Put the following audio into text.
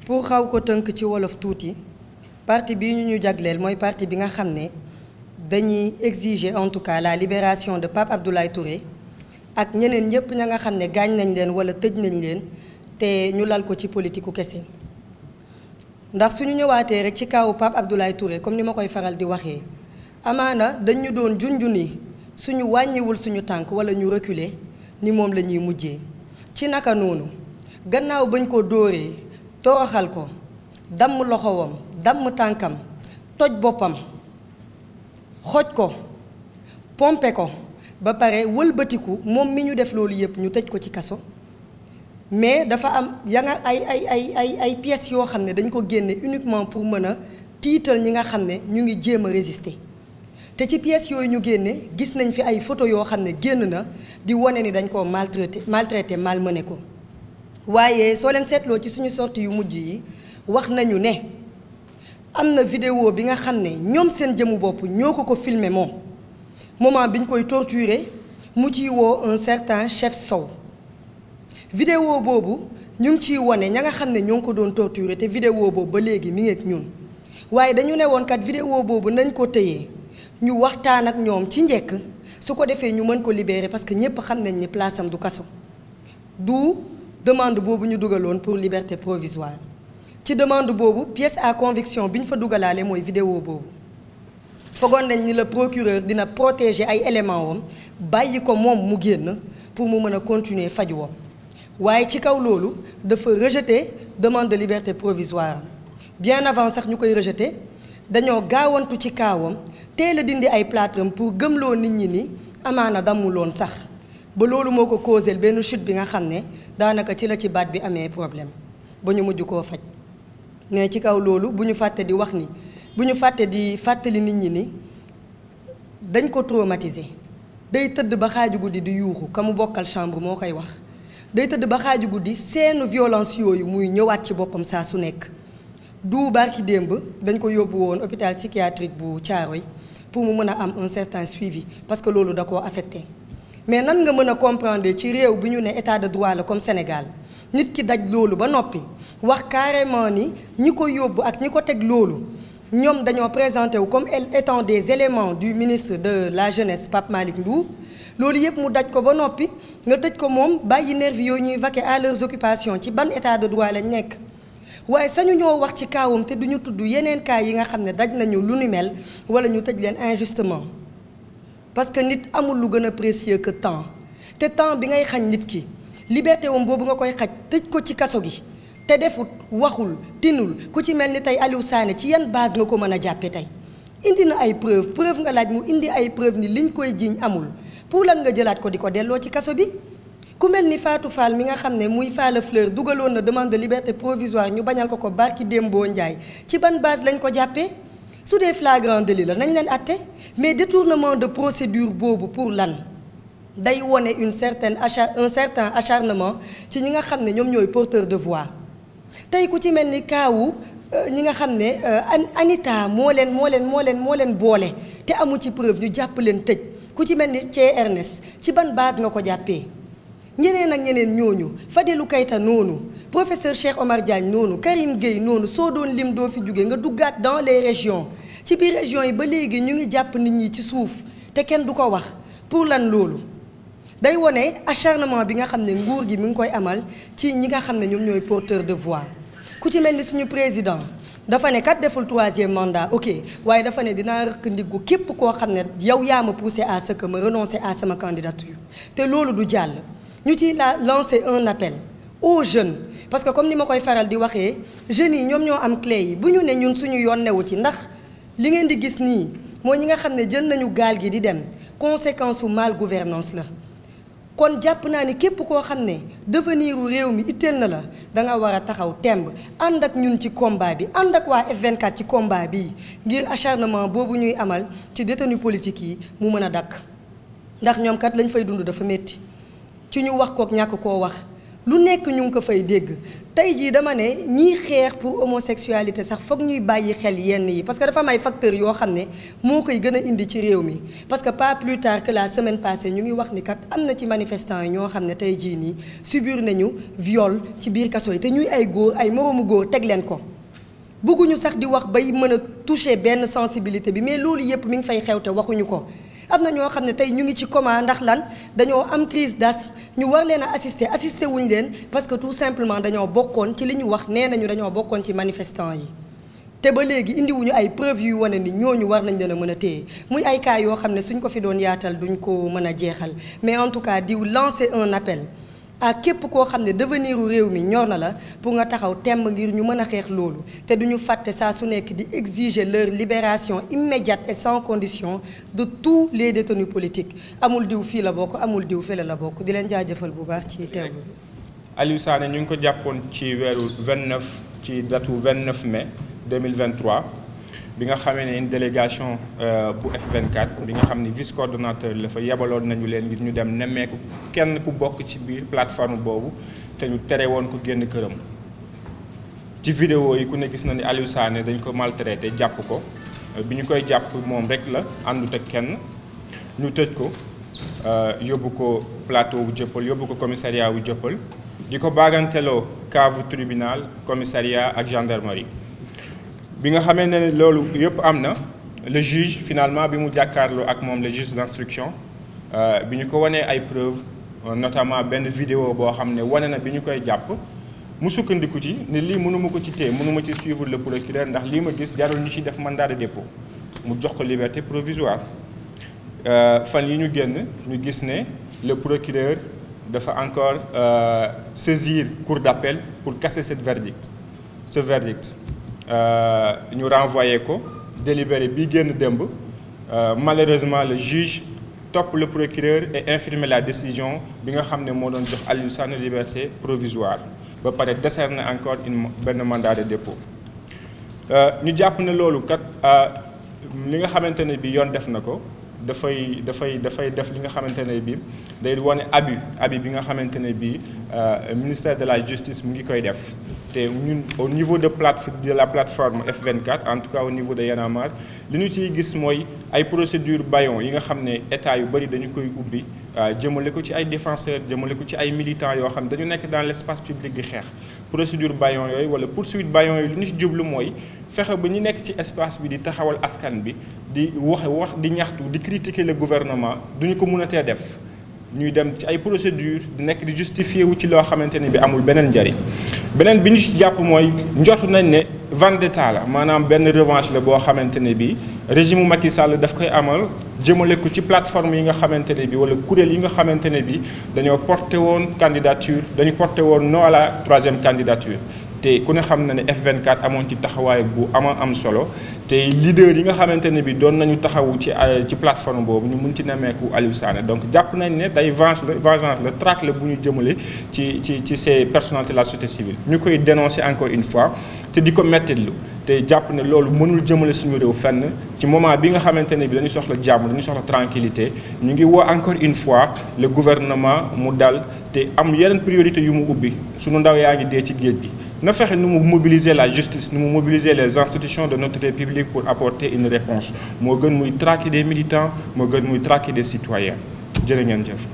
pour xaw ko tënk ci wolof tuuti parti bii ñu jagleel mooy parti bi nga xam ne dañuy exiger en tout cas la libération de Pape Abdoulaye Touré ak ñeneen ñëpp ña nga xam ne gaañ nañ leen wala tëj nañ leen te ñu lal ko ci politiku kese. ndax suñu ñëwaatee rek ci kawu Pape Abdoulaye Touré comme ni ma koy faral di waxee amaana dañ ñu doon junju ni suñu wàññiwul suñu tànk wala ñu reculer ni moom la ñuy mujjee ci naka noonu gannaaw bañ ko dóoree toroxal ko damm loxowam damm tànkam toj boppam xoj ko pompe ko ba pare wëlbatiku moom mi ñu def loolu yëpp ñu tëj ko ci kaso mais dafa am ya nga ay pièces yoo xam ne dañ ko génne uniquement pour mën a tiital ñi nga xam ne ñu ngi jéem a résister te ci pièces yooyu ñu génne gis nañ fi ay photo yoo xam ne génn na di wane ni dañ koo maltraité malmené ko waaye soo leen seetloo ci suñu sortie yu mujj yi wax nañu ne am na vidéo bi nga xam ne ñoom seen jëmu bopp ñoo ko filmé moom moment biñ koy torturer mu ciy woo un certain chef Sow vidéo boobu ñu ngi ciy wane ña nga xam ne ñoo ngi ko doon torturer te vidéo boobu ba léegi mi ngi ak ñun waaye dañu ne woon kat vidéo boobu nañ ko téye ñu waxtaan ak ñoom ci njëkk su ko defee ñu mën ko libérer parce que ñëpp xam nañ ni place am du kaso du demande boobu ñu dugaloon pour liberté provisoire ci demande boobu pièce à conviction bi ñu fa dugalaale mooy vidéo boobu fogoon nañ ni le procureur dina protéger ay éléments wam bàyyi ko moom mu génn pour mu mën a continuer fajuwam waaye ci kaw loolu dafa rejeter demande de liberté provisoire bien avant sax ñu koy rejeter dañoo gaawantu ci kaawam teel a dindi ay plâtram pour gëmloo nit ñi ni amaana dammuloon sax ba loolu moo ko causé benn chute bi nga xam ne daanaka ci la ci baat bi amee problème ba ñu mujj koo faj mais ci kaw loolu bu ñu fàtte di wax ni bu ñu fàtte di fàttali nit ñi ni dañ ko traumatisé day tëdd ba xaaju guddi di yuuxu ka mu bokkal chambre moo koy wax day tëdd ba xaaju guddi seenu violence yooyu muy ñëwaat ci boppam saa su nekk du barki démb dañ ko yóbbu woon hôpital psychiatrique bu Thiaroye pour mu mën a am un certain suivi parce que loolu da koo affecté mais nan nga mën a comprendre ci réew bi ñu ne état de droit la comme Sénégal nit ki daj loolu ba noppi wax carrément ni ñi ko yóbbu ak ñi ko teg loolu ñoom dañoo présenté wu comme étant des éléments du ministre de la jeunesse Pape Malick Ndour loolu yëpp mu daj ko ba noppi nga tëj ko moom bàyyi nervi yooyu ñuy vaquer à leurs occupations ci ban état de droit lañ nekk waaye sañu ñoo wax ci kaawam te duñu tudd yeneen cas yi nga xam ne daj nañu lu ni mel wala ñu tëj leen injustement parce que nit amul lu gën a précieux que temps te temps bi ngay xañ nit ki liberté wam boobu nga koy xaj tëj ko ci kaso gi te defut waxul tinul ku ci mel ni tey Aliou Sané ci yan base nga ko mën a jàppe tey indi na ay preuve nga laaj mu indi ay preuve ni liñ koy jiiñ amul pour lan nga jëlaat ko di ko delloo ci kaso bi ku mel ni Fatou Fall mi nga xam ne muy Falla Fleur dugaloon na demande de liberté provisoire ñu bañal ko barki Dembo Ndiaye ci ban base lañ ko jàppee su dee flagrant délit la nañ leen atte mais détournement de procédure boobu pour lan day wone un certain acharnement ci ñi nga xam ne ñoom ñooy porteur de voix tey ku ci mel ni kaawu ñi nga xam ne Anita moo leen boole te amu ci preuve ñu jàpp leen tëj ku ci mel ni Thie Ernest ci ban base nga ko jàppee ñeneen ak ñeneen ñooñu Fadilou Keita noonu professeur Cheikh Omar Diagne noonu Karim Gueye noonu soo doon lim doo fi jóge nga duggaat dans les régions ci biir régions yi ba léegi ñu ngi jàpp nit ñi ci suuf te kenn du ko wax pour lan loolu day wone acharnement bi nga xam ne nguur gi mi ngi koy amal ci ñi nga xam ne ñoom ñooy porteur de voix ku ci mel ni suñu président dafa ne kat deful 3e mandat ok waaye dafa ne dinaa rëkk ndiggu képp koo xam ne yow yaa ma poussé à ce que ma renoncer à sama candidature te loolu du jàll ñu ci lancer un appel aux jeunes parce que comme ni ma koy faral di waxee jeunes yi ñoom ñoo am clé yi bu ñu ne ñun suñu yoon newu ci ndax li ngeen di gis nii mooy ñi nga xam ne jël nañu gaal gi di dem conséquence su mal gouvernance la kon jàpp naa ni képp koo xam ne devenir u réew mi itteel na la da nga war a taxaw temb ànd ak ñun ci combat bi ànd ak waa F24 ci combat bi ngir acharnement boobu ñuy amal ci détenu politique yi mu mën a dakk ndax ñoom kat lañ fay dund dafa métti ci ñu wax kook ñàkk koo wax lu nekk ñu ngi ko fay dégg tey jii dama ne ñiy xeex pour homosexualité sax foog ñuy bàyyi xel yenn yi parce que dafa am ay facteurs yoo xam ne moo koy gën a indi ci réew mi parce que pas plus tard que la semaine passée ñu ngi wax ni kat am na ci manifestants yi ñoo xam ne tey jii nii subir nañu viol ci biir kaso yi te ñuy ay góor ay moroomu góor teg leen ko bëgguñu sax di wax bay mën a toucher benn sensibilité bi mais loolu yëpp mi ngi fay xew te waxuñu ko am na ñoo xam ne tey ñu ngi ci coma ndax lan dañoo am crise d'asthme ñu war leen a assister wuñ leen parce que tout simplement dañoo bokkoon ci li ñu wax nee nañu dañoo bokkoon ci manifestant yi te ba léegi indiwuñu ay preuves yuy wane ni ñooñu war nañ leen a mën a téye muy ay cas yoo xam ne suñ ko fi doon yaatal duñ ko mën a jeexal mais en tout cas di lancer un appel à képp koo xam ne devenir u réew mi ñor na la pour nga taxaw temm ngir ñu mën a xeex loolu te duñu fàtte saa su nekk di exiger leur libération immédiate et sans condition de tous les détenus politiques amul diw fii la bokk amul diw fële la bokk di leen jaajëfal bu baax ci teewlu bi. Aliou Sané ñu ngi ko jàppoon ci weeru 29 ci datu 29 mai 2023 bi nga xamee ne une délégation bu F24 bi nga xam ne vice coordonnateur la fa yebaloon nañu leen ngir ñu dem nemmeeku kenn ku bokk ci biir plateforme boobu te ñu tere woon ko génn këram. ci vidéo yi ku ne gis na ni Aliou Sané dañ ko maltraité jàpp ko bi ñu koy jàpp moom rek la àndut ak kenn ñu tëj ko yóbbu ko plateau bu Jëppal yóbbu ko commissariat bu Jëppal di ko baaganteloo cave tribunal commissariat ak gendarmerie. bi nga xamee ne loolu yëpp am na le juge finalement bi mu jàkkaarloo ak moom le juge d'instruction bi ñu ko wanee ay preuves notamment benn vidéo boo xam ne wane na bi ñu koy jàpp mu sukkandiku ci ne lii mënuma ko ci téye mënuma ci suivre le procureur ndax lii ma gis jarul ñu ci def mandat de dépôt mu jox ko liberté provisoire fan yi ñu génn ñu gis ne le procureur dafa encore saisir cour d'appel pour casser ce verdict ñu renvoyé ko délibéré bi génn démb malheureusement le juge topp le procureur et infirmer la décision bi nga xam ne moo doon jox Aliou Sané liberté provisoire ba pare décerner encore benn mandat de dépôt ñu jàpp ne loolu kat li nga xamante ne bi yoon def na ko dafay def li nga xamante ne bi day wane abus bi nga xamante ne bi ministère de la justice mu ngi koy def te ñun au niveau de la plateforme F24 en tout cas au niveau de Y'en a marre li ñu ciy gis mooy ay procédures bâillons yi nga xam ne état yu bëri dañu koy ubbi jëmale ko ci ay défenseurs jëmale ko ci ay militants yoo xam ne dañu nekk dans l'espace public di xeex procédure bâillons yooyu wala poursuite bâillons yooyu li ñu ci jublu mooy fexe ba ñu nekk ci espace bi di taxawal askan bi di wax di ñaxtu di critiquer le gouvernement duñu ko mën a tee def ñuy dem ci ay procédures di nekk di justifié wu ci loo xamante ne bi amul beneen njariñ beneen bi ñu ci jàpp mooy njortu nañ ne vendetta la maanaam benn revanche la boo xamante ne bi régime Macky Sall daf koy amal jëmale ko ci plateforme yi nga xamante ne bi wala kuréel yi nga xamante ne bi dañoo porté woon candidature dañu porté woon non à la troisième candidature te ku ne xam na ne F24 amoon ci taxawaay bu am solo te leader yi nga xamante ne bi doon nañu taxawu ci plateforme boobu ñu mun ci nemmeeku Aliou Sané donc jàpp nañ ne day vengeance la traque la bu ñu jëmale ci ces personnalités de la société civile ñu koy dénoncer encore une fois te di ko mettitlu te jàpp ne loolu mënul jëmale suñu réew fenn ci moment bi nga xamante ne bi dañu soxla jàmm dañu soxla tranquillité ñu ngi woo encore une fois le gouvernement mu dal te am yeneen priorité yu mu ubbi suñu ndaw yaa ngi dee ci géej gi na fexe nu mu mobiliser la justice nu mu mobiliser les institutions de notre république pour apporter une réponse moo gën muy traquer des militants moo gën muy traquer des citoyens jërë ngeen jëf